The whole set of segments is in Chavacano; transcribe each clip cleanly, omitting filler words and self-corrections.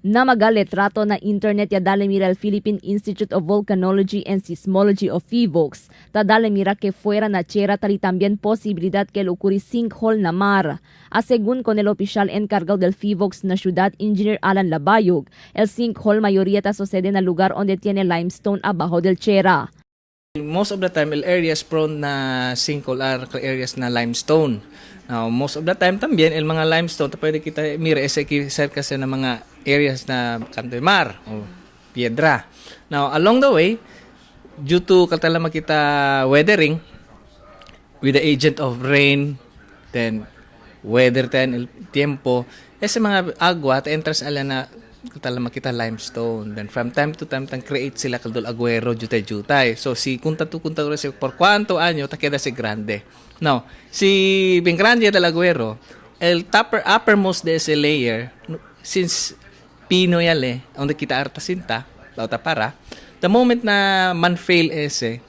Na magaletrato na internet ya dale mira el Philippine Institute of Volcanology and Seismology o PHIVOLCS. Ta dale mira que fuera na chera tali también posibilidad que el ocurri sinkhole na mar. A según con el oficial encargado del PHIVOLCS na ciudad, Engineer Alan Labayog, el sinkhole mayoría ta sucede na lugar donde tiene limestone abajo del chera. Most of the time, el areas prone na sinkhole are areas na limestone. Now, most of the time también, el mga limestone, pwede kita mira, ese cerca sa na mga areas na kanto mar o piedra. Now, along the way, due to katala makita weathering, with the agent of rain, then weather then el tiempo, ese mga agua, ta entras ala na katala makita limestone. Then from time to time, tan create sila kaldol agüero, jutay jutay. So si kunta tu kunta si por cuánto año ta queda si grande. Now, si bien grande del agüero, el topper uppermost de ese layer, since pino yale, donde kita arta cinta, lauta para, the moment na man fail ese,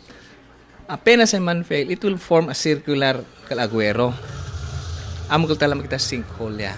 apenas ay man fail, it will form a circular kalagüero. Amo katala makita sinkhole ya.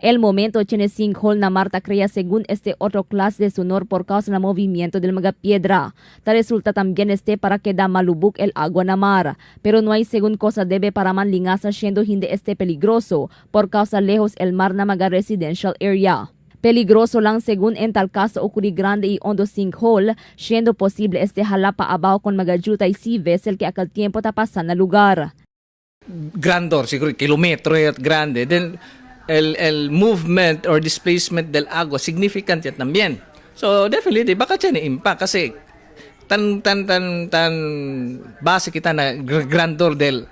El momento tiene sinkhole na Marta crea según este otro clase de sonor por causa del movimiento del mga piedra. Ta resulta también este para que da malubuk el agua na mar. Pero no hay según cosa debe para manlingasa siendo hindi este peligroso por causa lejos el mar na mga residential area. Peligroso lang según en tal caso ocurri grande y hondo sinkhole, siendo posible este jalapa abajo con mga jutay sea vessel que aquel tiempo ta pasan na lugar. Grandor, siguro kilometro at grande. Then el movement or displacement del agua significant yan también. So definitely baka tiyan impact kasi tan tan tan tan base kita na grandor del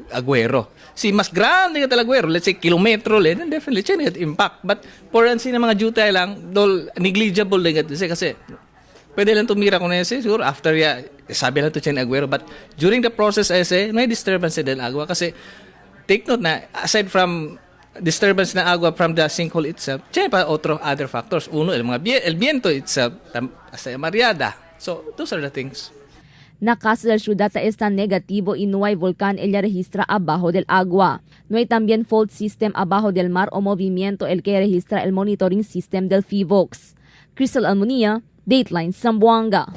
agüero. Si mas grande ka del agüero, let's say kilometro le, then definitely tiyan impact. But for ansi na mga jutay lang, dol negligible din kasi pwede lang tumira kung ese, siguro after ya, sabi lang to tiyan agüero. But during the process ese, may disturbance del agua kasi take note na aside from disturbance na agua from the sinkhole itself, tiyan pa otro other factors. Uno, el mga el viento itself, hasta mariada. So, those are the things. Na caso del ciudad está negativo y no hay volcán ella registra abajo del agua. No hay también fault system abajo del mar o movimiento el que registra el monitoring system del PHIVOLCS. Crystal Almunia, Dateline Zamboanga.